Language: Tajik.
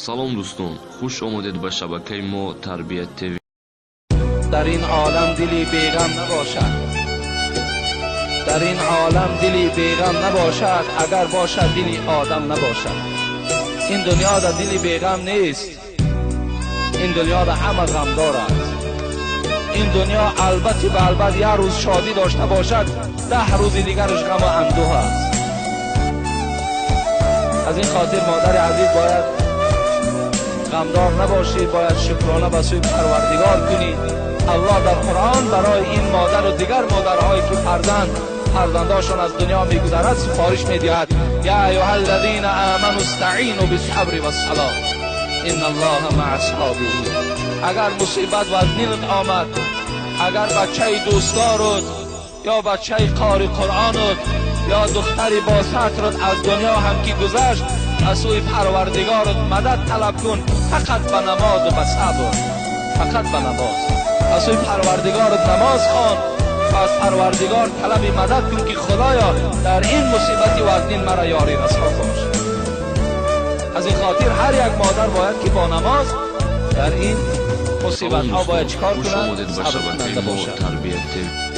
Салом, дӯстон, хуш омадед ба шабакаи мо, Тарбият ТВ. Дар ин олам дили беғам набошад, дар ин олам дили беғам набошад, агар бошад, дили одам набошад. Ин дунё дар дили беғам нест, ин дунё дар ҳама ғамдор аст. Ин дунё албатти ба албат як рӯз шодӣ дошта бошад, 10 рӯзи дигараш ғаму андӯҳ аст. Аз ин хотир, модари азиз, бояд ғамдор набошӣ, бояд шукрона ба сӯи Парвардигор кунӣ. Аллоҳ дар Қуръон барои ин модару дигар модарҳое, ки фарзандошон аз дунё мегузарад, сифориш медиҳад: يا أيها الذين آمنوا استعينوا بالصبر والصلاة إن الله مع الصابرين. Агар мусибат вазнинат омад, агар бачаи дӯстдорут ё бачаи қори Қуръонут ё духтари бо сатрут аз дунё ҳам ки гузашт, аз сӯи Парвардигорут мадад талаб кун, фақат ба намозу ба сабр, фақат ба намоз. Аз сӯи Парвардигорут намоз хон ва аз Парвардигор талаби мадад кун, ки Худоё, дар ин мусибати вазнин мара ёрӣ расон бош. Аз ин хотир ҳар як модар бояд ки бо намоз дар ин Салом, мусибатҳо бояд дӯстон, чикор хуш кунад? омадед ба Сабр шабакаи кунанда мо, бошад. Тарбият ТВ.